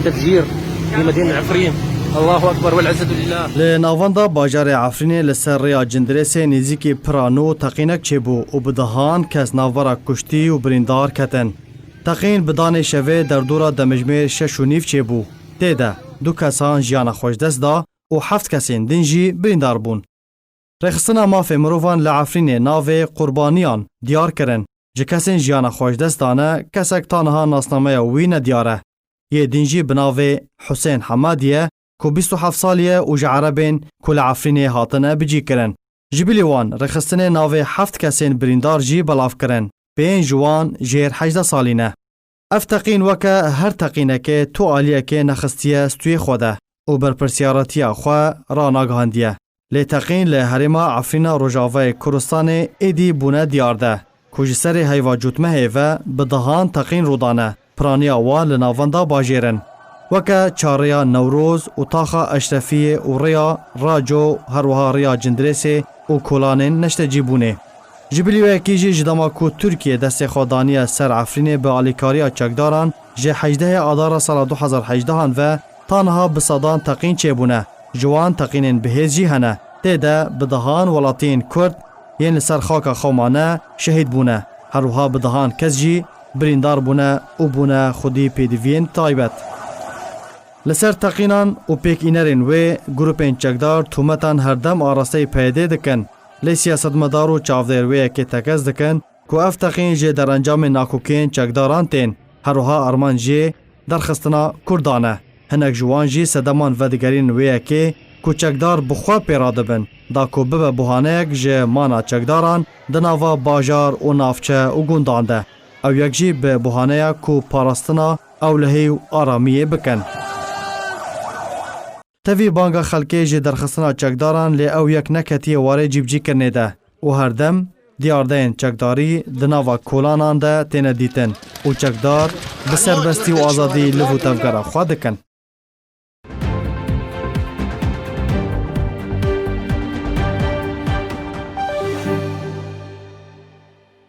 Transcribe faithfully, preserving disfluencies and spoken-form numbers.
تفجير في مدينة عفرين. الله أكبر والعزة لله. Li navenda bajarê Efrînê li ser rêya Cindirêsê nêzîkî pira nû teqînek çêbû û bi dehan kes navbera kuştî û birîndar ketin. Teqîn bi danê şevê derdora demijmêr şeş û nîv çêbû. Tê de du kesan jiyana xwe ji dest da û heft kesên din jî birîndar bûn. Rêxistina mafê mirovan li Efrînê navê qurbaniyan diyar kirin. Ji kesên jiyana xwe ji dest dane, kesek ta niha nasnameya wî nediyar e. Yê din jî bi navê Husên Hemadiye ku bîst û heft salî ye û ji Erebên ku li Efrînê hatine bicî kirin. Ji bilî wan rêxistinê navê heft kesên birîndar jî belav kirin. Pênc ji wan jêr hejdeh salî ne. Ev teqîn weke her teqînekê tu aliyekê nexistiye stûyê xwe de û berpirsiyaretiya xwe ranagihandiye. Lê teqîn li herêma Efrîna Rojavayê Kurdistanê êdî bûne diyar de ku ji serê heyva cotmehê ve bi dehan teqîn rûdane, piraniya wan li navenda bajêr in. Weke çarrêya Newroz û taxa Eşrefiyê û rêya Raco, her wiha rêya Cindirêsê û kolanên neştecîbûnê. Ji bilî wê yekî jî ji dema ku Tirkiye destê xwe daniye ser Efrînê bi alîkariya çekdaran, ji hejdehê Adara sala du hezar hejdehan ve ta niha bi sedan teqîn çêbûne. Ji wan teqînên bihêz jî hene. Tê de bi dehan welatiyên Kurd yên li ser xaka xwe mane şehîd bûne. Her wiha bi dehan kes jî birîndar bûne û bûne xwedî pêdiviyên taybet. Li ser teqînan û pêkînerên wê, grûpên çekdar tometan herdem arasteyî P Y D'ê dikin. Lê siyasetmedar û çavdêr wê yekê tekez dikin ku ev teqîn jê derencamên nakokiyên çekdaran tên. Her wiha armanc jê derxistina Kurdan e. Hinek ji wan jî sedeman vedigerînin wê yekê ku çekdar bi xwe pê radibin, da ku bibe buhaneyek ji mana çekdaran di nava bajar û navçe û gundan de. Ew yek jî bi buhaneya ku parastina ewlehî û aramiyê bikin. Tevî banga xelkê ji derxistina çekdaran, lê ew yek neketiye warê cîbicîkirinê de û herdem diyardeyên çekdarî di nava kolanan de têne dîtin û çekdar bi serbestî û azadî liv û tevgera xwe dikin.